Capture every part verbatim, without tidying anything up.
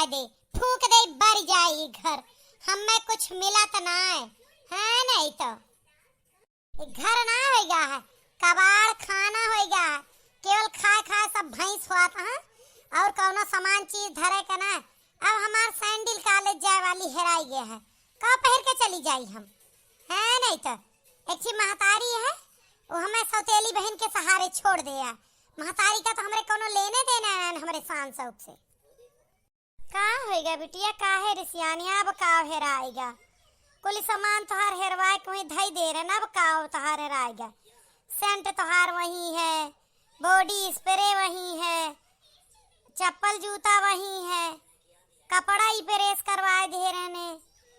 दे, फूंक दे, बर जाए ई घर। हमें कुछ मिलत ना है, है नहीं तो। ई घर ना होइगा है, कबाड़ खाना होइगा है, केवल खाए खाए सब भैंस होत है, और कौनो सामान चीज धरे के ना। अब हमार सैंडल कॉलेज जाए वाली हेराई गए है, का पहिर के चली जाई हम, है नहीं तो। एक ठी महतारी है, वो हमें सौतेली बहन के सहारे छोड़ दे है। महतारी का तो हमरे कौनो लेने देना है हमरे शान शौक से। का होइगा बिटिया, काहे रिसियानी, अब का हेराइगा? कुल सामान तोहार हेरवाए के वहीं धई दे रहे ना, अब का तोहार हेराइगा? सेंट तोहार वहीं है, बॉडी स्प्रे वहीं है, चप्पल जूता वहीं है, कपड़ा ही प्रेस करवाए दे रहने,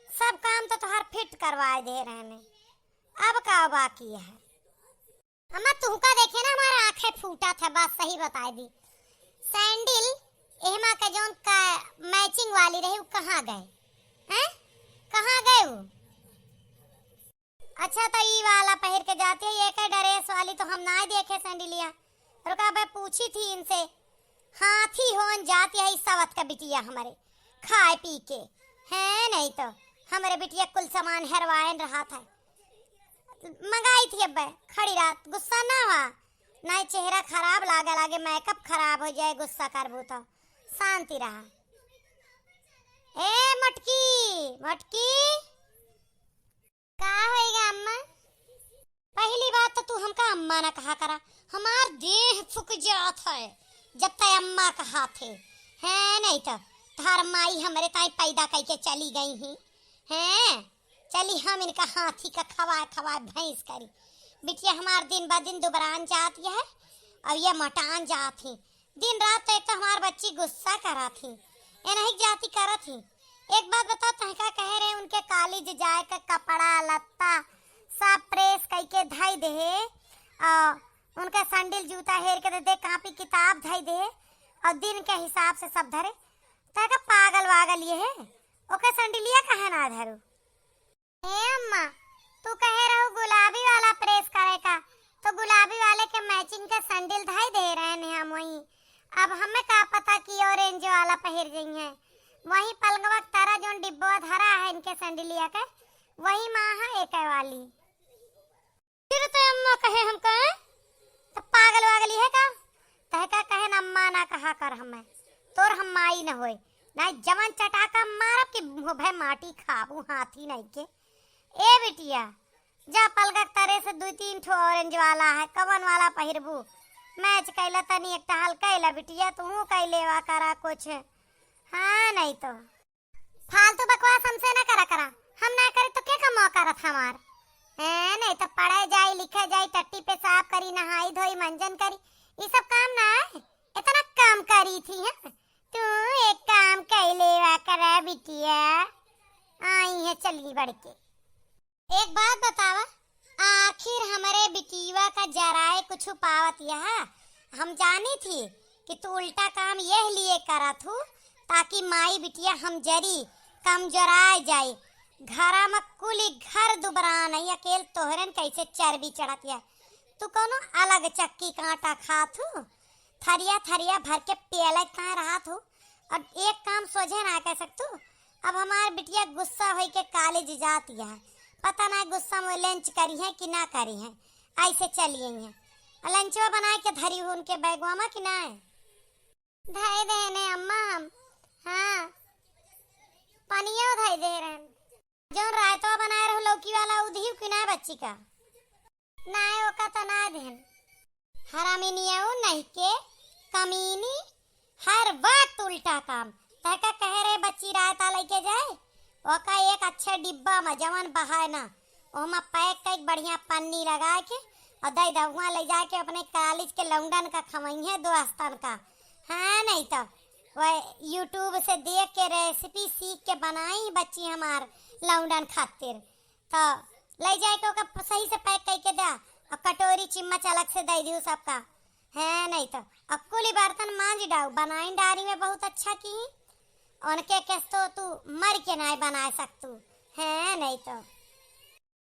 सब काम तो तोहार फिट करवाए दे रहने, अब का बाकी है? अम्मा, तुहका देखे ना हमारा आंखें फूटा था, बात सही बताए दी। सैंडल एहमा के जौन का मैचिंग वाली रही, वो कहाँ गए? हैं? कहाँ गए वो? अच्छा, तो ई वाला पहिर के जाती है, ये के ड्रेस वाली तो हम ना देखे सैंडलिया। रुका, मैं पूछी थी इनसे। हाथी होन जाती है इस सवत का बिटिया हमरे, खाए पी के। हैं, नहीं तो हमरे बिटिया कुल सामान हेरवाएन रहा था। मंगाई थी अब्बे, खड़ी रात, गुस्सा ना हुआ, ना चेहरा खराब लागे, लागे मेकअप खराब हो जाए, गुस्सा करबू तो। शांति रहा। ए मोटकी, मोटकी। का होइगा अम्मा? पहली बात तो तू हमका अम्मा ना कहा करा, हमार देह फुक जात है जब तै अम्मा कहा थे। हैं, नहीं तो तोहार माई हमरे ताई पैदा कइके चली गई ही। हैं, चली हम इनका हाथी का खवाए खवाए भैंस करी। बिटिया हमार दिन ब दिन दुबरान जात है और ये मोटान जात ही। दिन रात तो एक तो हमार बच्ची गुस्सा करा थी, ये नहीं जाती करत ही। एक बात बता, तहका कहे रहे उनके कॉलेज जाए का कपड़ा लत्ता सब प्रेस कइके धई दे, और उनका सैंडल जूता हेर के दे दे, कॉपी किताब धई दे, और दिन के हिसाब से सब धरे। तहका पागल वागल ये है, ओके सैंडलिया कहे ना धरू? ए अम्मा, तू कहे रहू गुलाबी वाला प्रेस करे का, तो गुलाबी वाले के मैचिंग का सैंडल धई दे रहे ने हम वहीं। अब हमें का पता कि ऑरेंज वाला पहिर जइहें। वहीं पलंगवा के तारा जौन डिब्बवा धरा है इनके सैंडलिया के, वही माँ है एक वाली। फिर तो अम्मा कहे हमका, हैं? तो पागल वागल ही है का? तहका कहे ना अम्मा ना कहा कर हमें, तोर हम माई न होए, ना जवन चटाका मारब कि मुँह भय माटी खाबू हाथी नहीं के। ए बिटिया, जा पलगक तरे से दुई तीन ठो ऑरेंज वाला है, कवन वाला पहिरबू? मैच कैला तनी एक टहल कैला बिटिया, तू कइ लेवा करा कुछ। हाँ, नहीं तो। फालतू बकवास हमसे ना करा करा, हम ना करे तो के कमवा करत हमार? हैं, नहीं तो पढ़े जाई, लिखे जाई, टट्टी पेशाब करी, नहाई धोई, मंजन करी, ये सब काम ना है। इतना काम करी थी, हैं? तू एक काम कइ लेवा करा बिटिया, आई है चली बढ़ के। एक बात बतावा, आखिर हमरे बिटिया का जराए कुछ पावत यह? हम जानी थी कि तू उल्टा काम यह लिए करत हू ताकि माई बिटिया हम जरी कमजोराए जाए। घरा में कुली घर दुबरान है, अकेल तोहरन कैसे चर्बी चढ़त यह? तू कोनो अलग चक्की कांटा खात हू? थरिया थरिया भर के पियले कहाँ रहत हो? और एक काम सोझे ना कह सकतू। अब हमार बिटिया गुस्सा होई के कॉलेज जाती है, पता ना गुस्सा में लंच करी है कि ना करी है, ऐसे चली आई है। और लंचवा बनाए के धरी हो उनके बैगवा में कि ना है? धई देने अम्मा हम, हाँ, पनियो धई दे रहन। जौन रायतवा बनाए रहू लौकी वाला, उ दिहू कि ना बच्ची का? नाय, ओका तो ना देन। हरामिनिया उ नहीं के कमीनी, हर वक्त उल्टा काम। तहका कहे रहे बच्ची रायता लेके जाए, ओका एक अच्छे डिब्बा में जवन बहाए ना, ओमा पैक कई बढ़िया पन्नी लगा के और दे दे, वहाँ ले जाके अपने कॉलेज के लौंडन का खवइहे दोस्तन का। हाँ, नहीं तो वह YouTube से देख के रेसिपी सीख के बनाई बच्ची हमार लौंडन खातिर। तो ले जाए के ओका प-, सही से पैक करके दे, और कटोरी चिम्मच अलग से दे दियो सबका। है नहीं तो अब कुली बर्तन मांज डाऊ, बनाई डारी में बहुत अच्छा की। उनके केस तो तू मर के नाय बनाए सकतू, है नहीं तो।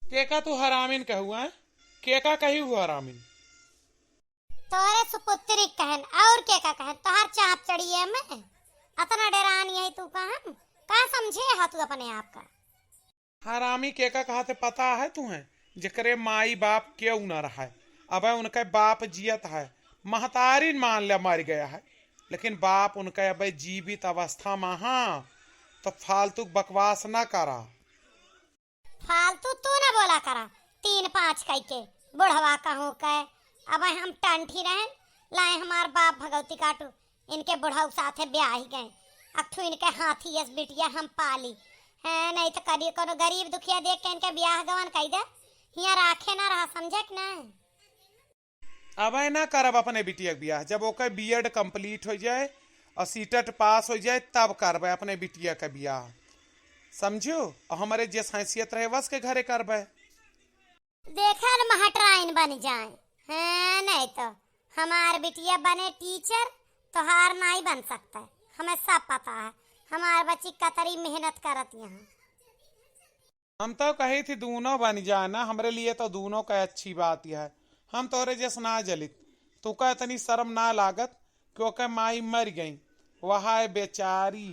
केका तू हरामिन कहू, हैं? केका कही हु हरामिन? तोहरे सुपुत्री कहन, और केका कहन? तोहर चाप चढ़िए में। अतना डेरान यही तू का हम? का समझे हा तू अपने आप का? हरामी के का कहते पता है तुहें? जेकरे माई बाप केहू न रहे, अबे उनके बाप जियत है, महतारिन मान ले मर गया है, लेकिन बाप उनके अबे जीवित अवस्था में हाँ, तो फालतू बकवास ना करा। फालतू तू ना बोला करा, तीन पाँच कई के बुढ़वा कहूँ के। अब हम टंठी रहन, लाए हमार बाप भगवती काटू, इनके बुढ़ऊ साथे ब्याह ही गए। अकठू इनके हाथी यस बिटिया हम पाली, हैं, नहीं तो कभी कोनो गरीब दुखिया देख के इनके ब्याह गवन कई दे, हियाँ राखे ना रहा, समझे कि नहीं? अबे ना करब अपने बिटिया के बियाह, जब ओकर बीएड कंप्लीट हो जाए और सीटेट पास हो जाए, तब करबे अपने बिटिया के बियाह, समझो। और हमरे जिस हैसियत रहे, वस के घरे करबे। देखा न महटराइन बन जाए, हैं, नहीं तो हमार बिटिया बने टीचर, तोहार नाई बन सकता है, हमें सब पता है। हमार बच्ची कतरी मेहनत करत यहाँ। हम तो कही थी दूनों बन जाए ना, हमरे लिए तो दूनों का अच्छी बात यह है। हम तोरे जस ना जलित, तू का इतनी शर्म ना लागत कि ओके माई मर गई, वह बेचारी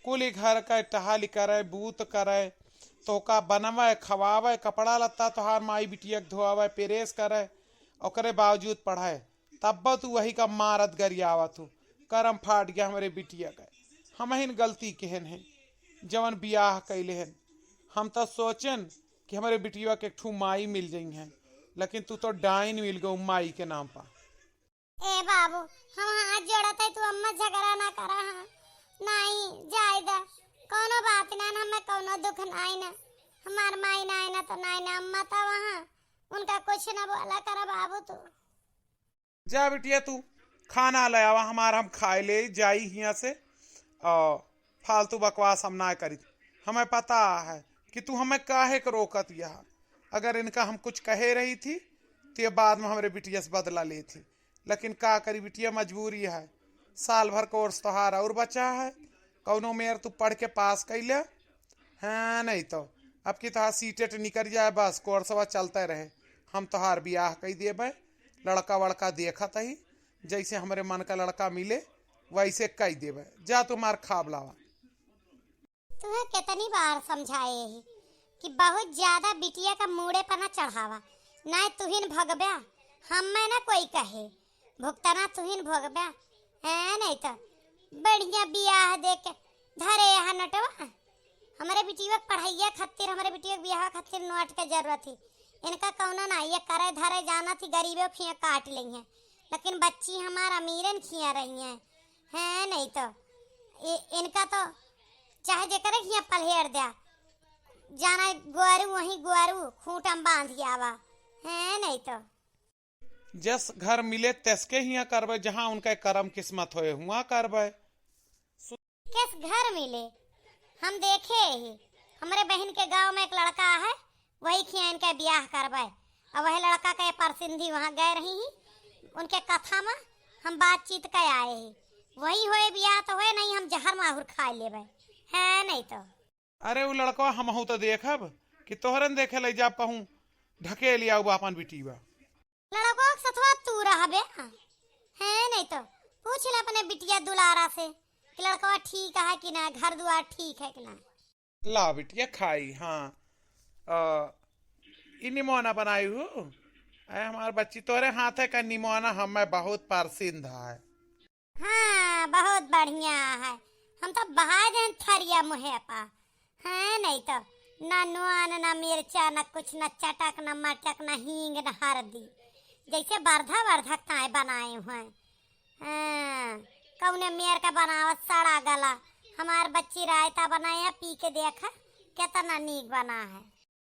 कुल घर का टहल करे, बूत करे, तोका बनवे, खवावे, कपड़ा लत्ता तोहार माई बिटिया के धोआवे, प्रेस करे, ओकरे बावजूद पढ़े, तब तू वही का मारत गरियावत हो। करम फाट गया हमरे बिटिया का, हम हिन गलती केहन है जवन बियाह कैले हन। हम तो सोचन कि हमरे बिटिया के एक ठू माई मिल जाई हैं, लेकिन तू तो डाइन मिल गऊ माई के नाम पर। ए बाबू, हम हाथ जोड़त है, तू अम्मा झगड़ा ना करा। हाँ, नहीं, जाए दा, कोनो बात ना, हमें कोनो दुख नाई ना। हमार माई नाई ना तो नाई ना, अम्मा तो वहाँ, उनका कुछ ना बोला करा बाबू तू। जा बिटिया, तू खाना ले आवा हमार, हम खाए ले जाई हियाँ से। और फालतू बकवास हम ना करी। हमें पता है कि तू हमें काहे के रोकत यह। अगर इनका हम कुछ कहे रही थी, तो ये बाद में हमरे बिटिया से बदला लेती। लेकिन का करी बिटिया, मजबूरी है। साल भर कोर्स तोहार और बचा है, कौनो मेर तू पढ़ के पास कैले, हाँ, नहीं तो अब की तोहार सीटेट निकल जाए, बस कोर्सवा चलते रहे। हम तोहार बियाह कई देबे, लड़का वड़का देखत ही, जैसे हमरे मन का लड़का मिले वैसे कई देबे। जा तू हमार खाब लावा। तुहे कितनी बार समझाए ही कि बहुत ज्यादा बिटिया का मूड़े पर ना चढ़ावा, ना तुहिन भगब्या, हमें ना कोई कहे, भुगतना तुहिन भोगब्या। हैं, नहीं तो बढ़िया बियाह देख के धरे यहाँ नटवा। हमरे बिटिया के पढ़ाइया खातिर, हमरे बिटिया के बियाह खातिर नोट के जरूरत ही। इनका कौनो ना, ये करे धरे जाना थी, गरीबों खिया काट लेई हैं, लेकिन बच्ची हमार अमीरन खिया रही हैं। हैं, नहीं तो इ-, इनका तो चाहे जेकरे खिया पलहेर द्या, जाना गोरू वहीं गोरू खूंटम बांध आवा। हैं, नहीं तो जस घर मिले तसके हियाँ करबे, जहाँ उनके करम किस्मत होए हुआँ करबे। किस घर मिले? हम देखे ही, हमरे बहिन के गांव में एक लड़का है, वही खिया इनके बियाह करबे। और वही लड़का के परसिंधी वहाँ गए रही ही, उनके कथा में हम बातचीत के आए ही। वही होए बियाह तो होए, नहीं हम जहर माहुर खाए लेबे, है नहीं तो। अरे उ लड़कवा हमहू तो देखब कि तोहरन देखे ले जा पहूँ ढकेल आऊ बा अपन बिटीवा। लड़कवा के सथवा तू रहबे, हैं नहीं तो पूछ ले अपने बिटिया दुलारा से कि लड़कवा ठीक है कि ना, घर दुआर ठीक है कि ना। ला बिटिया खाई, हाँ। अ, ई निमोना बनाई हूँ। अरे हमार बच्ची, तोरे हाथे का निमोना हमें बहुत पसंद है। हाँ, बहुत बढ़िया है। हम तो बहा देन थरिया मुहे पा। हैं, नहीं तो ना नून, ना मिर्चा, ना कुछ, ना चटक, ना मटक, ना हींग, ना हरदी। जैसे बरधा बरधा ताए बनाए हुए। हाँ, कौने मेर का बनावत सड़ा गला। हमार बच्ची रायता बनाए है, पी के देखा कितना नीक बना है।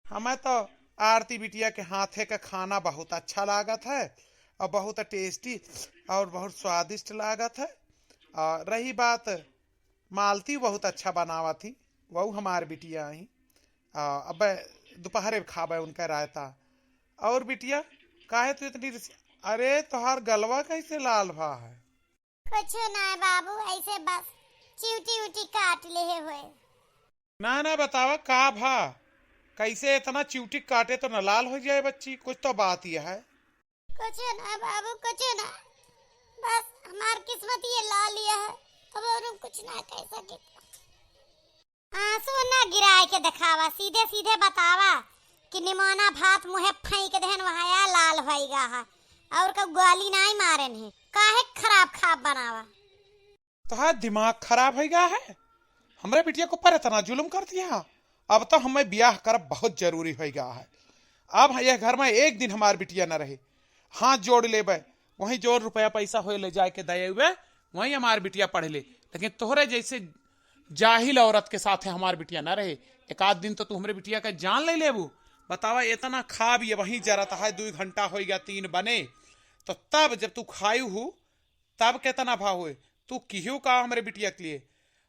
हमें तो आरती बिटिया के हाथे का खाना बहुत अच्छा लागत है और बहुत टेस्टी और बहुत स्वादिष्ट लागत है। और रही बात मालती, बहुत अच्छा बनावत ही, वहू हमार बिटिया ही। आ, अब दोपहरे खाबे उनका रायता। और बिटिया, काहे तू इतनी रिस-, अरे तोहार गलवा कैसे लाल भा है? कुछ ना बाबू, ऐसे बस चिउटी उटी काट लेहे हुए। ना ना बतावा का भा, कैसे इतना चिउटी काटे तो न लाल हो जाए बच्ची, कुछ तो बात यह है। कुछ ना बाबू, कुछ ना, बस हमार किस्मत ये लाल यह है, अब और कुछ ना कह सके। आंसू ना गिराए के देखावा, सीधे सीधे बतावा कि निमोना भात मुँहे फेंक देहन, वहाँ या लाल होइगा है, और का गोली नाई मारेन है, काहे खराब खाब बनावा। तोहार दिमाग खराब होइगा है, हमरे बिटिया के ऊपर इतना जुल्म कर दिया। अब तो हमें ब्याह करब बहुत जरूरी होइगा है। अब यह घर में एक दिन हमार बिटिया न रहे, हाथ जोड़ लेबे, वहीं जो रुपया पैसा होए ले जाए के दे हुए, वहीं हमार बिटिया पढ़ ले। लेकिन तोहरे जैसे जाहिल औरत के साथे हमार बिटिया ना रहे। एक आध दिन तो तू हमरे बिटिया का जान ले लेबू। बतावा, इतना खाब ये वहीं जरत है, दुई घंटा होइगा, तीन बने, तो तब जब तू खायू हू, तब कितना भाव होए। तू किहू का हमरे बिटिया के लिए?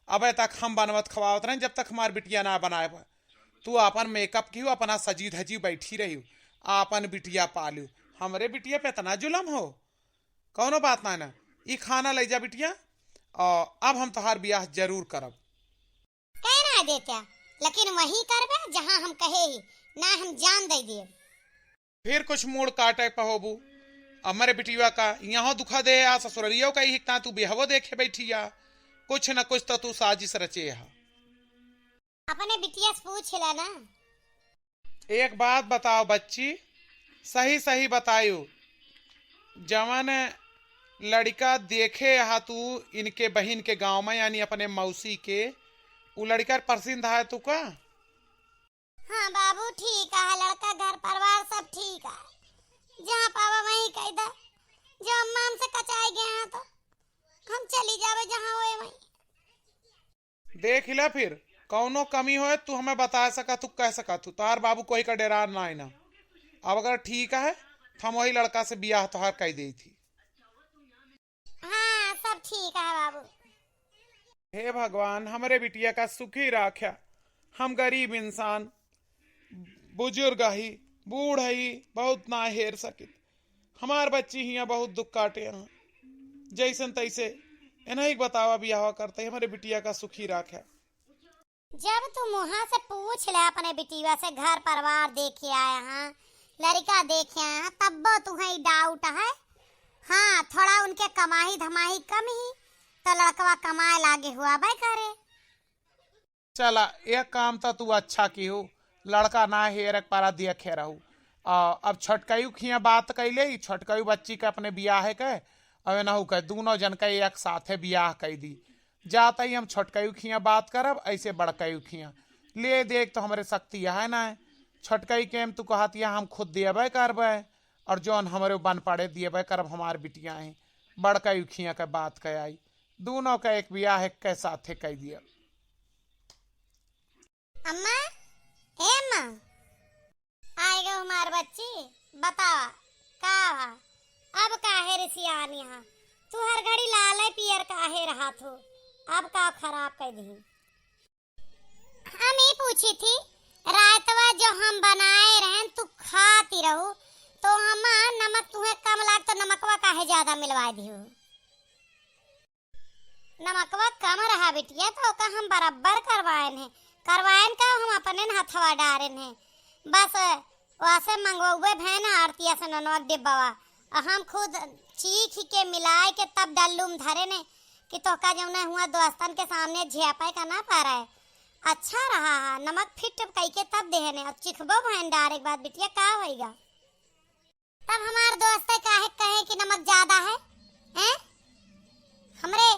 अबे तक हम बनवत खवावत रहे, जब तक हमार बिटिया ना बनाए बा। तू आपन मेकअप किहू, अपना सजी धजी बैठी रही, आपन बिटिया पालू, हमरे बिटिया पे इतना जुलम हो? कौनो बात ना ना, ई खाना ले जा बिटिया, और अब हम तोहार बियाह जरूर करब। कह ना देत्या, लेकिन वही करबे जहाँ हम कहे ही, ना हम जान दे दिए। फिर कुछ मूड़ काटे पे होबू, हमरे बिटिया का यहाँ दुखा दे आ, ससुररियो का ही हिकता तू बिहवो देखे बैठी आ, कुछ न कुछ तो तू साजिश रचे हा। अपने बिटिया से पूछ ला ना। एक बात बताओ बच्ची, सही सही बतायो, जवन लड़का देखे हा तू इनके बहिन के गाँव में, यानी अपने मौसी के, उ लड़का पसंद है तू का? हाँ बाबू, ठीक है, लड़का घर परिवार सब ठीक है, जहाँ पावा वहीं कह दे, जो अम्मा हमसे कचाई गए हैं तो हम चली जावे जहाँ होए वहीं। देख ला फिर, कौनो कमी होए तू हमें बता सकत हू, कह सकत हू, तोहार बाबू कोई का डेरार ना है ना। अब अगर ठीक है तो हम वही लड़का से बियाह तोहार कह देई थी। हाँ, सब ठीक है बाबू। हे भगवान, हमरे बिटिया का सुखी राख्या। हम गरीब इंसान, बुजुर्ग हई, बूढ़ हई, बहुत ना हेर सकित। हमार बच्ची हियाँ बहुत दुख काटे हैं, जैसन तैसे इन्हीं के बतावा बियाह करते, हमरे बिटिया का सुखी राख्या। जब तू मुँहा से पूछ ले अपने बिटिया से, घर परिवार देखे आए हैं, लड़का देखे आए हैं, तब्बो तुहें डाउट है। हाँ, थोड़ा उनके कमाही धमाही कम ही, तो लड़कवा कमाए लागे हुआ बे करे। चला, एक काम तो तू अच्छा किहू, लड़का ना हेरे के पारा देखे रहू। आ, अब छोटकयू खिया बात कैले, ई छोटकयू बच्ची के अपने बियाह के, अब एनहू के दूनो जन के एक साथे बियाह कई दी। जात ही हम छोटकयू खिया बात करब, ऐसे बड़कयू खिया। ले देख तो हमरे शक्ति है ना है। छोटकई के हम तू कहतिया हम खुद देबे करबे, और जौन हमरे बन पड़े देबे करब, हमार बिटिया है। बड़कयू खिया के बात के आई, दूनो के एक बियाह एक के साथे कई दिया। अम्मा, ए अम्मा, आए गो हमार बच्ची, बतावा, का बा? अब काहे रिसियानी हा? तू हर घड़ी लाले पियर काहे रहत हो? अब का खराब कर दिही? हम ई पूछी थी, रातवा जो हम बनाए रहन, तू खाती रहू, तो हम नमक तुहे कम लाग, तो नमकवा काहे ज्यादा मिलवा दिहू? नमकवा कम रहा बिटिया, तो ओका हम बराबर करवाएन है। करवाएन का, हम अपने न हथवा डारेन है। बस वासे मंगवउबे भए ना आरतिया से ननवा के डिब्बवा। और हम खुद चीख के मिलाए के तब डल्लू में धरे ने कि तोहका जौने हुआ दोस्तन के सामने झेपे का ना पड़े। अच्छा रहा है, नमक फिट कई के तब देहने और चिखबो भएन डारे के बाद बिटिया का होइगा। तब हमार दोस्त काहे कहे कि नमक ज्यादा है, हैं? हमरे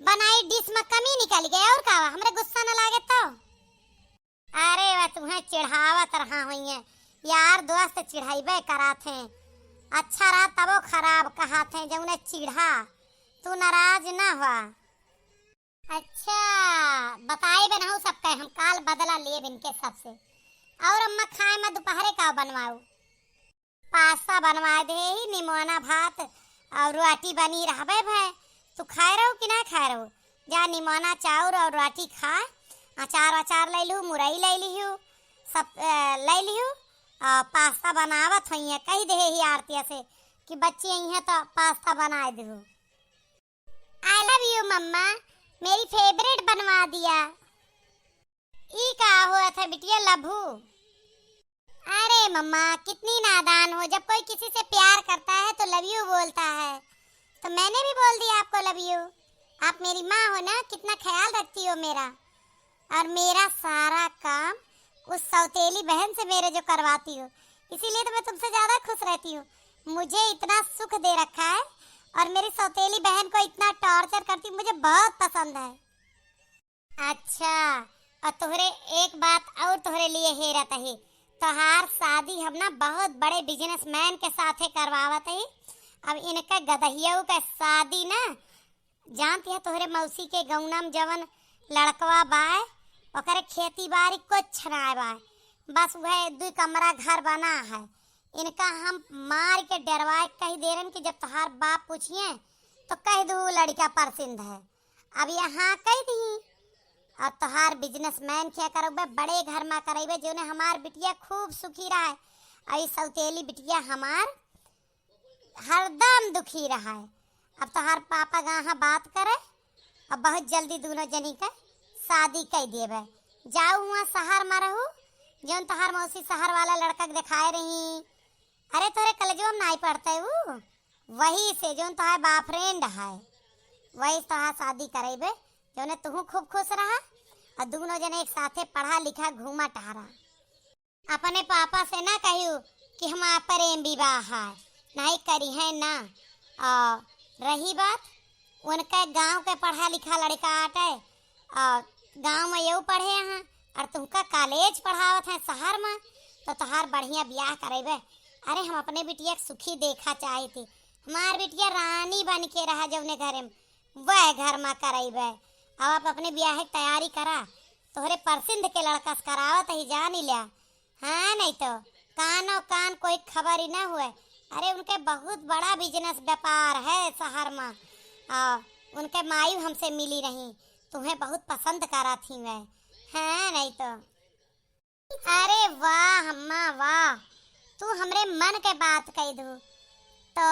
बनाई डिश में कमी निकल गई, और का हुआ? हमरे गुस्सा न लागे तो? अरे, वह तुम्हें चिढ़ावत रहा हुई है यार, दोस्त चिढ़ाइबे करात हैं। अच्छा रहा तबो खराब कहात हैं, जौने चिढ़ा, तू नाराज ना हुआ। अच्छा, बताए बनाऊ सबके, हम काल बदला लेब इनके सबसे। और अम्मा, खाए में दोपहरे का बनवाऊ? पास्ता बनवा दे ही, निमोना भात और रोटी बनी रहबे भय। तू खाए रहू कि ना खाए रहू? जा निमोना चाउर और रोटी खा, अचार वचार ले लिहू, मुरई ले लिहू, सब, अ, ले लिहू। और पास्ता बनावत होइए, कही दे ही आरतिया से कि बच्ची आई है तो पास्ता बनाए देहू। I love you मम्मा, मेरी फेवरेट बनवा दिया। ई का होत है बिटिया, लभू? अरे मम्मा, कितनी नादान हो, जब कोई किसी से प्यार करता है तो लव यू बोलता है, तो मैंने भी बोल दिया आपको लव यू। आप मेरी माँ हो ना, कितना ख्याल रखती हो मेरा। और मेरा सारा काम उस सौतेली बहन से मेरे जो करवाती हो, इसीलिए तो मैं तुमसे ज्यादा खुश रहती हूँ। मुझे इतना सुख दे रखा है और मेरी सौतेली बहन को इतना torture करती, मुझे बहुत पसंद है। अच्छा, और तोहरे एक बात और तोहरे लिए हेरत ही, तोहार शादी हम ना बहुत बड़े businessman के साथे करवावत ही। अब इनके गदहियऊ के शादी ना, जानती है तोहरे मौसी के गौना में जवन लड़कवा बाय, ओकरे खेती बाड़ी कुछ ना बाय, बस वह दुई कमरा घर बना है। इनका हम मार के डरवाए कह दे रहन कि जब तोहार बाप पूछिए तो कह दू लड़का पसंद है। अब यहाँ कह दी, और तोहार businessman क्या करबे, बड़े घर में करबे, जोने हमार बिटिया खूब सुखी रहे, और ई सौतेली बिटिया हमार हरदम दुखी रहे। अब तोहार पापा गाँहा बात करे, अब बहुत जल्दी दोनों जनी के शादी कह देबे। जाऊ हुआ शहर में रहू, जौन तोहार मौसी शहर वाला लड़का के दिखाए रही, अरे तोहरे कलेजवा में नाई पढ़ते ऊ, वही से जौन तोहार boyfriend है, वही से तोहार शादी करेबे, जौने तुहू खूब खुश रहा और दोनों जने एक साथे पढ़ा लिखा घूमा टहरा। अपने पापा से ना कहियो कि हमार प्रेम विवाह है, नहीं करी है ना। और रही बात उनके गांव के पढ़ा लिखा लड़का आटे, और गांव में यहू पढ़े हैं, और तुमका college पढ़ावत हैं शहर में, तो तोहार बढ़िया बियाह करेबे। अरे हम अपने बिटिया के सुखी देखा चाहती, हमार बिटिया रानी बन के रहा जौने घरे में, वह घर में करेबे। अब आप अपने बियाह की तैयारी करा, तोहरे परसिंध के लड़का से करावत ही जान लिया। हाँ, नहीं तो कानो कान कोई खबर ही ना हुए। अरे, उनके बहुत बड़ा business व्यापार है शहर में। आ, उनके माई हमसे मिली रही, तुम्हें बहुत पसंद करा थी मैं। हाँ, नहीं तो। अरे वाह अम्मा वाह, तू हमरे मन के बात कह दू। तो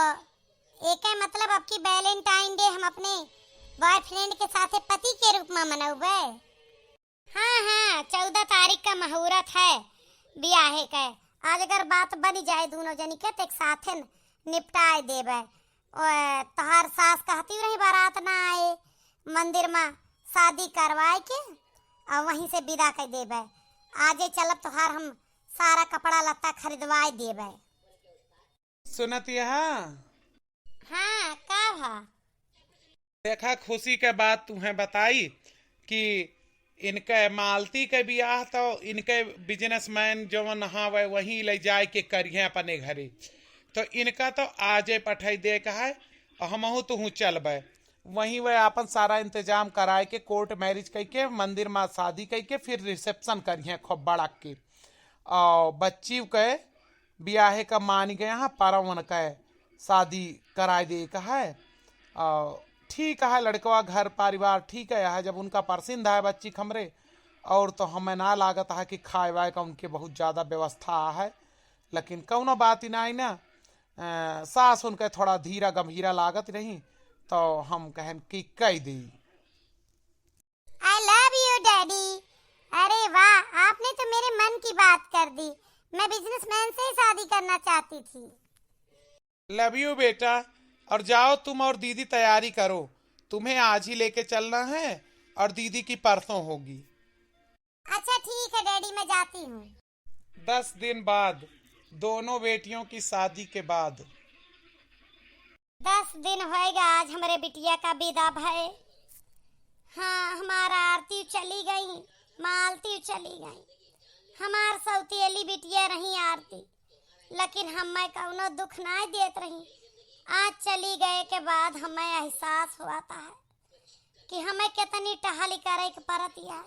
एके मतलब अब की Valentine Day हम अपने boyfriend के साथे पति के रूप में मनौबे। हाँ, हाँ, चौदह तारीख का मुहूर्त है बियाहे के। आज अगर बात बन जाए दोनों जनी के, तो एक साथे न निपटाए देबे। ओए, तोहार सास कहती रही बारात ना आए, मंदिर में शादी करवाए के और वहीं से विदा कर देबे। आजे चलब, तोहार हम सारा कपड़ा लत्ता खरीदवाए देबे। सुनत यहा? हाँ, का भा? देखा, खुशी के बात तुम्हें बताई कि इनके मालती के बियाह तो इनके businessman जवन हवे वहीं ले जाए के करिहे अपने घरे। तो इनका तो आजे पठाई दे के है, और हमहू तुहू चलबे। वहीं वह आपन सारा इंतजाम कराए के, court marriage कइके, मंदिर में शादी कइके, फिर reception करिहे खूब बड़ा के। और बच्ची के बियाहे का मानी गया है, परवन का शादी कराए दे का है। और ठीक है, लड़कवा घर परिवार ठीक है, है जब उनका परसिंध है बच्ची खमरे, और तो हमें ना लागत है कि खाए वाए का उनके बहुत ज्यादा व्यवस्था है, लेकिन कौनो बात ही नहीं ना। अ, सास उनके थोड़ा धीरा गंभीरा लागत रही, तो हम कहन कि कह दी। I love you, daddy। अरे वाह, आपने तो मेरे मन की बात कर दी। मैं businessman से ही शादी करना चाहती थी। Love you बेटा, और जाओ तुम और दीदी तैयारी करो, तुम्हें आज ही लेके चलना है और दीदी की परसों होगी। अच्छा ठीक है daddy, मैं जाती हूँ। दस दिन बाद, दोनों बेटियों की शादी के बाद। दस दिन होएगा आज हमरे बिटिया का विदा भए। हाँ, हमार आरती चली गई, मालती चली गई, हमार सौतेली बिटिया रही आरती, लेकिन हमें कौनो दुख ना देत रही। आज चली गए के बाद हमें एहसास होता है कि हमें कितनी टहली करे के परत है।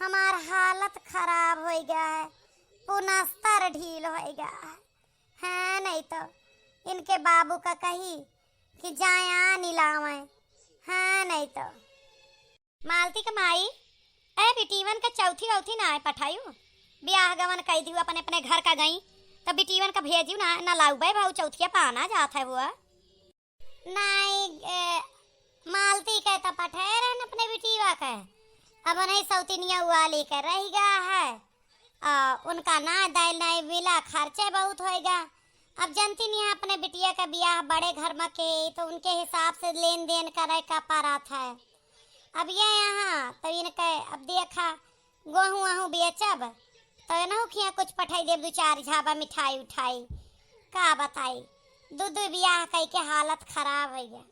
हमार हालत खराब हो गया है, पुनस्तर ढील हो गया है। हाँ, नहीं तो इनके बाबू का कही कि जाया नी लावे। हाँ, नहीं तो। मालती के माई, ए बिटीवन के चौथी औथी ना आए पठायू, ब्याह गवन कई दियो अपने अपने घर का गई, तो बिटीवन का भेजियो ना, ना लाऊ बे भाऊ चौथिया पाना जात है हुआ। नाई, ए, मालती के तो पठे रहन अपने बिटीवा के, अब नहीं सौतिनिया वाली के रह गया है। आ, उनका ना दाइल नाई मिला, खर्चे बहुत होएगा। अब जनती नहीं है, अपने बिटिया का बियाह बड़े घर में के, तो उनके हिसाब से लेन देन करे का परत है। अब ये यहाँ तो इनके, अब देखा, गोहूँ वहूँ बेचब, तो एनहू खिया कुछ पठाई देब, दू चार झाबा मिठाई उठाई। का बताई, दू दू बियाह कई के हालत खराब होइ गया।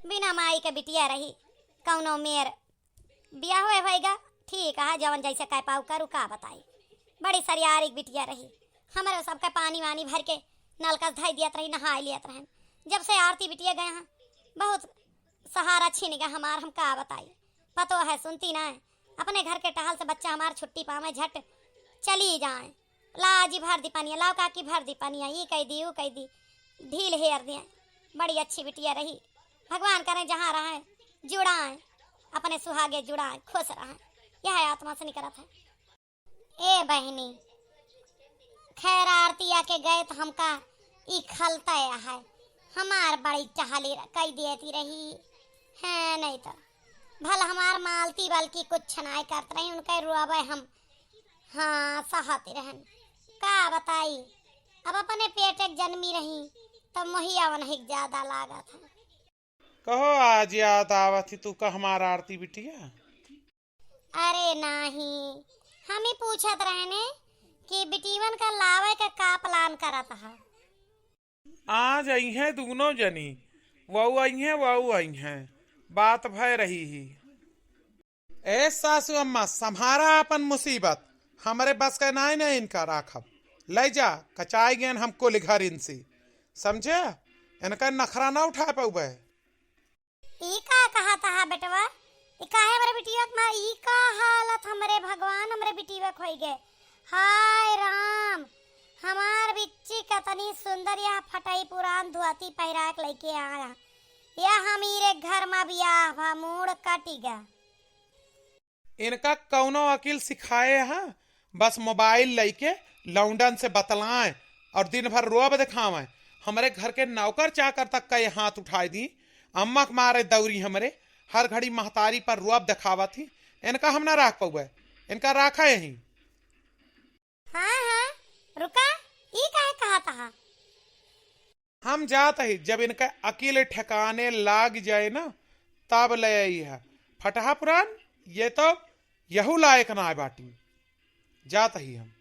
बिना माई के बिटिया रही, कौनो मेर बियाह होए होएगा, ठीक है, जवन जैसे कह पाऊ करू, का बताई। बड़ी सरियारी बिटिया रही, हमरे सबके पानी वानी भर के नलका से धई दियत रही, नहाई लियत रहन। जब से आरती बिटिया गए हैं, बहुत सहारा छीन गया हमार, हम का बताई। पतो है, सुनती ना है, अपने घर के टहल से बच्चा हमार छुट्टी पावे, झट चली जाए, "ला जी भर दी पनिया, लाओ काकी भर दी पनिया," ई कह दी, ऊ कह दी, ढील हेर दिए। बड़ी अच्छी बिटिया रही, भगवान करें जहाँ रहे जुड़ाएं, अपने सुहागे जुड़ाएं, खुश रहें, यह आत्मा से निकलत है। ए बहिनी, खैर आरतिया के गए तो हमका ई खलता है, हमार बड़ी टहली कई देती रही है, नहीं तो भल हमार मालती बल्कि कुछ नाय करत रही, उनके रोवे हम, हाँ, सहती रहन। का बताई, अब अपने पेट एक जन्मी रही, तो मोहिया उन्हें ज्यादा लागत है। कहो, आज याद आवत ही तू का हमार आरती बिटिया? अरे नाही, हम ही पूछत रहने कि बिटीवन का लावे का का plan करत है। आज अइहें दुनो जनी, वऊ अइहें, वऊ अइहें, बात भय रही ही। ए सासू अम्मा, संभारा आपन मुसीबत, हमरे बस के नाई ने इनका राखब। ले जा, कचाई गेन हम कुल घर इनसे, समझे? इनका नखरा ना उठा पउबे। ई का कहत हा बेटवा? ई काहे हमरे बिटिया के माँ, ई का हालत हमरे भगवान, हमरे बिटिया के होई गए? हाय राम, हमार बिच्ची कतनी सुंदर, यह फटई पुरान धोती पहिरा के लइके आया। यह अमीरे घर मा बियाह भा, मूड़ कटिगा। इनका कौनो अकिल सिखाए हा, बस mobile लइके लौंडन से बतलाएं और दिन भर रोब देखावें। हमरे घर के नौकर चाकर तक का ये हाथ उठाए दी। अम्मा के मारे दौरी हमरे, हर घड़ी महतारी पर रोब देखावत ही। इनका हम ना राख पउबे, इनका राखा यहीं। हाँ, हाँ, रुका, ई काहे कहत हा? हम जात ही, जब इनका अकिल ठिकाने लाग जाए ना, तब ले आई है। फटहा पुरान, ये तो यहू लायक ना बाटी। जात ही हम।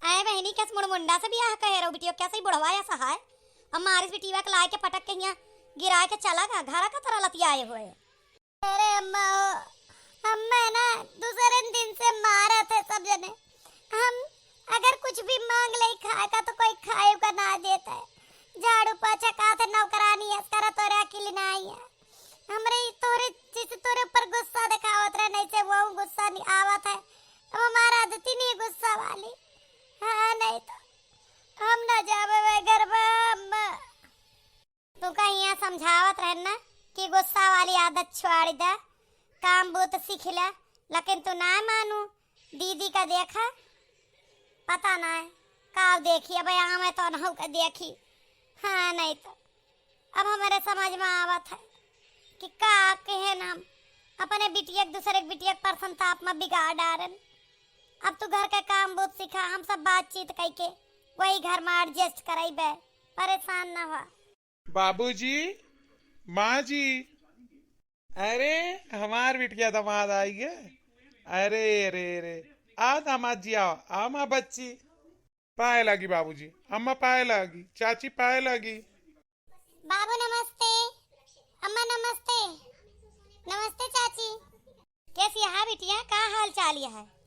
अरे बहिनी, कस मुड़मुंडा से बियाह कहे रहो बिटियो, कस ही बुढ़वा या सहाय? अब मारिस बिटिया के लाए के पटक के हियाँ गिराए के चला गा, घरा का तरह लतियाए हुए। अरे अम्मा हो, हमें ना दूसरे दिन से मारत है सब जने। हम अगर कुछ भी मांग ले खाए का तो कोई खाए का ना देता है। झाड़ू पोछा का थे नौकरानी है, करा तोरे अकिल ना आई है। हमरे ई तोरे जैसे तोरे ऊपर गुस्सा दिखावत रहे, नहीं से वो गुस्सा नहीं आवत है। अब हमारा आदत ही नहीं है गुस्सा वाली। हाँ, नहीं तो हम ना जावे वे घर में अम्मा। तू का हियाँ समझावत रहन ना कि गुस्सा वाली आदत छोड़ दे, काम बूत सीख ले, लेकिन तू ना मानू। दीदी का देखा, पता ना है का देखी, अब यहाँ में तो अनहु का देखी। हाँ, नहीं तो अब हमारे समझ में आवत है कि का कहे ना हम अपने बिटिया के दूसरे के बिटिया के परसंताप में बिगाड़ डारन। अब तू घर के काम बूत सिखा, हम सब बातचीत कइके वही घर में adjust करइबे, परेशान ना हो। बाबूजी, माँ जी। अरे, हमार बिटिया दामाद आई गे। अरे, अरे, अरे, आओ दामाद जी, आओ, आओ माँ बच्ची। पाए लागी बाबूजी, अम्मा पाए लागी, चाची पाए लागी। बाबू नमस्ते, अम्मा नमस्ते, नमस्ते चाची। कैसी है बिटिया, का हाल चाल है?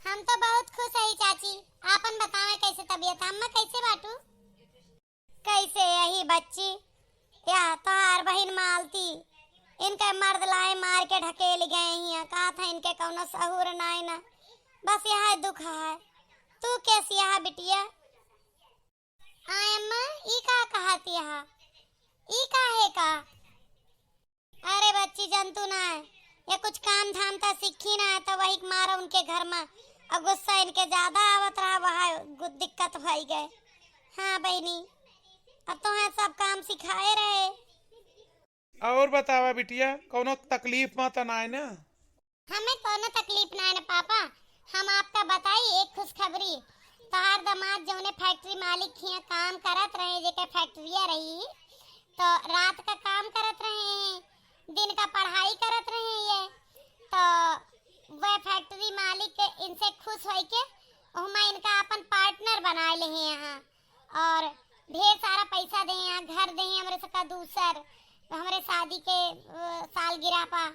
हम तो बहुत खुश है चाची, आपन बतावे कैसे तबीयत है? अम्मा कैसे बाटू? कैसे यही बच्ची, या तोहार बहिन मालती, इनके मर्द लाए मार के ढकेल गए हिया, कहा था इनके कौनो सहूर नाय ना, बस यह दुख है। तू कैसी है बिटिया? आय अम्मा, ई का कहती है? ई का है का? अरे बच्ची, जंतु ना है, ये कुछ काम धाम त सीखी ना है, तो वही के मारा उनके घर में और गुस्सा इनके ज्यादा आवत रहा, वह गु-, दिक्कत भई गए। हाँ बहिनी, अब तो है सब काम सिखाए रहे। और बतावा बिटिया, कौनो तकलीफ में तो ना है ना? हमें कौनो तकलीफ ना है ना पापा। हम आपका बताई एक खुशखबरी, तोहार दामाद जौने फैक्ट्री मालिक हियाँ काम करत रहे, जेके फैक्ट्रिया रही, तो रात का काम करत रहे, दिन का पढ़ाई करत रहे ये। तो वह फैक्ट्री मालिक के इनसे खुश होइके ओहमा इनका अपन पार्टनर बनाए ले हैं यहाँ, और ढेर सारा पैसा दे हैं, घर दे हैं हमरे सबका दूसर, हमरे शादी के, अ, सालगिरह पा,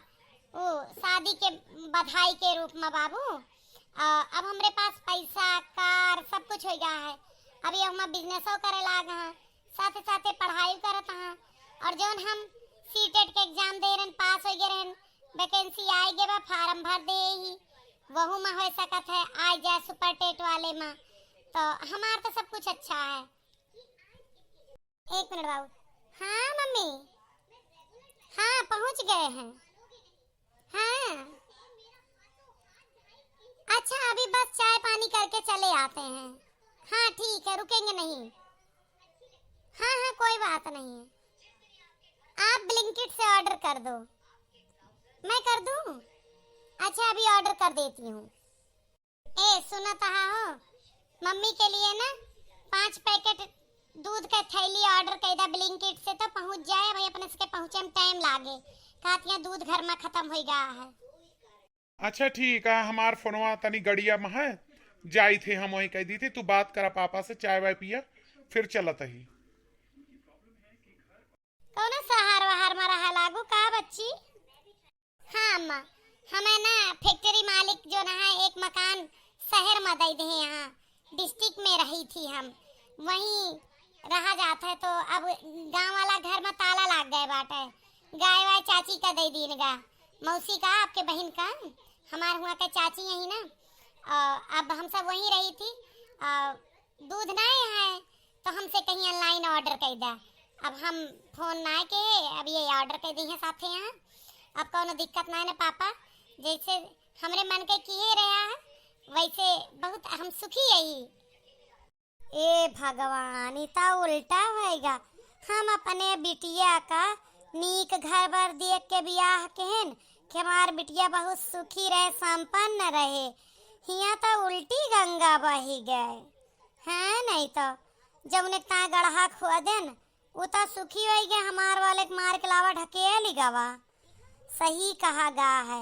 ओ, शादी के बधाई के रूप में बाबू। अ, अब हमरे पास पैसा, कार, सब कुछ हो गया है। अब ये हम बिजनेसो करे लाग हैं, साथे साथे पढ़ाई करत हैं। और जौन हम सीटेट के एग्जाम दे रहन, पास हो गए रहन, वैकेंसी आए गए बा, फार्म भर दे ही, वहू में हो सकत है आ जाए सुपर टेट वाले में। तो हमार तो सब कुछ अच्छा है। एक मिनट बाबू। हाँ मम्मी, हाँ पहुँच गए हैं। हाँ अच्छा, अभी बस चाय पानी करके चले आते हैं। हाँ ठीक है, रुकेंगे नहीं। हाँ हाँ, कोई बात नहीं है, आप ब्लिंकिट से ऑर्डर कर दो। मैं कर दूँ? अच्छा, अभी ऑर्डर कर देती हूँ। ए सुनत हा हो, मम्मी के लिए ना पाँच पैकेट दूध के थैली ऑर्डर कर दा ब्लिंकिट से, तो पहुँच जाए भाई, अपने सबके पहुँचे में टाइम लागे। कहत हियाँ दूध घर में खत्म हो गया है। अच्छा ठीक है, हमार फोनवा तनी गड़िया में है, जाई थे हम वहीं कह दी थी, तू बात करा पापा से, चाय वाय पिया, फिर चलत ही। कौनो शहर वहर में रहा लागू का बच्ची? हाँ अम्मा, हमें ना फैक्ट्री मालिक जो ना है एक मकान शहर में दे दे यहाँ, डिस्ट्रिक्ट में रही थी हम, वहीं रहा जात है। तो अब गाँव वाला घर में ताला लाग गए बाटे, गाय वाय चाची का दे दीन गा, मौसी का, आपके बहन का, हमार हुआ के चाची यही ना। अ, अब हम सब वहीं रही थी। अ, दूध ना है तो हमसे कहीं ऑनलाइन ऑर्डर कर दा। अब हम फोन ना के, अब ये ऑर्डर कर दी है साथे यहाँ। अब कौनो दिक्कत ना है ना पापा, जैसे हमरे मन के किए रहा है वैसे बहुत हम सुखी यही। ए भगवान, ई त उल्टा होइगा। हम अपने बिटिया का नीक घर बर देख के बियाह केहेन कि हमार बिटिया बहुत सुखी रहे, संपन्न रहे। हियाँ त उल्टी गंगा बही गए। हैं, नहीं तो जौने ता गड़हा खोदेन, उ त सुखी होइगे, हमार वाले के मार के लावा ढकेल गवा। सही कहा गा है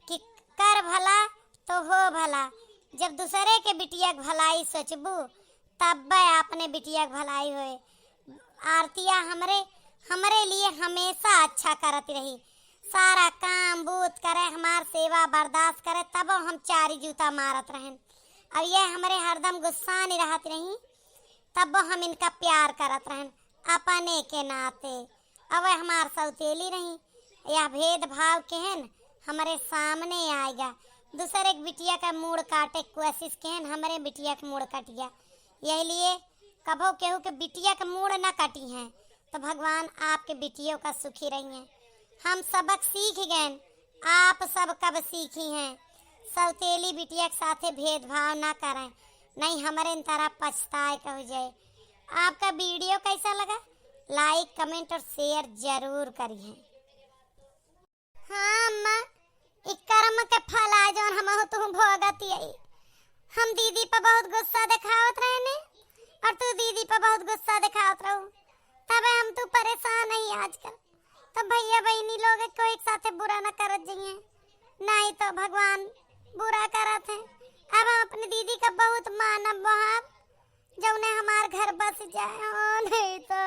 कि कर भला तो हो भला। जब दूसरे के बिटिया के भलाई सोचबू, तब्बे अपने बिटिया के भलाई होए। आरतिया हमरे, हमरे लिए हमेशा अच्छा करत रही, सारा काम बूत करे, हमार सेवा बर्दाश्त करे, तबो हम चारी जूता मारत रहेन। अब ये हमरे हरदम गुस्सा नहीं रहत रही, तबो हम इनका प्यार करत रहेन अपने के नाते। अब हमार सौतेली रही, यह भेदभाव केहन हमरे सामने आइगा। दूसरे के बिटिया का मूड़ काटे के कोशिश केहन, हमरे बिटिया के मूड़ कटिया। यही लिए कभो केहू के बिटिया के मूड़ न कटी हैं, तो भगवान आपके बिटियों का सुखी रही हैं। हम सबक सीख गए, आप सब कब सीखी हैं? सौतेली बिटिया के साथे भेदभाव ना करें, नहीं हमरे तरह पछताए कहू जाए। आपका वीडियो कैसा लगा? लाइक, कमेंट और शेयर जरूर करिए। हाँ अम्मा, ई कर्म के फल आ जौन हमहू तू भोगत यही। हम दीदी पर बहुत गुस्सा दिखावत रहने और तू दीदी पर बहुत गुस्सा दिखावत रहू, तबे हम तू परेशान ही आजकल। तो भैया बहनी लोग को एक साथे बुरा न करत जइए, नहीं तो भगवान बुरा करत है। अब हम अपनी दीदी का बहुत मानब वहाँ, जौने हमार घर बस जाए हो, नहीं तो।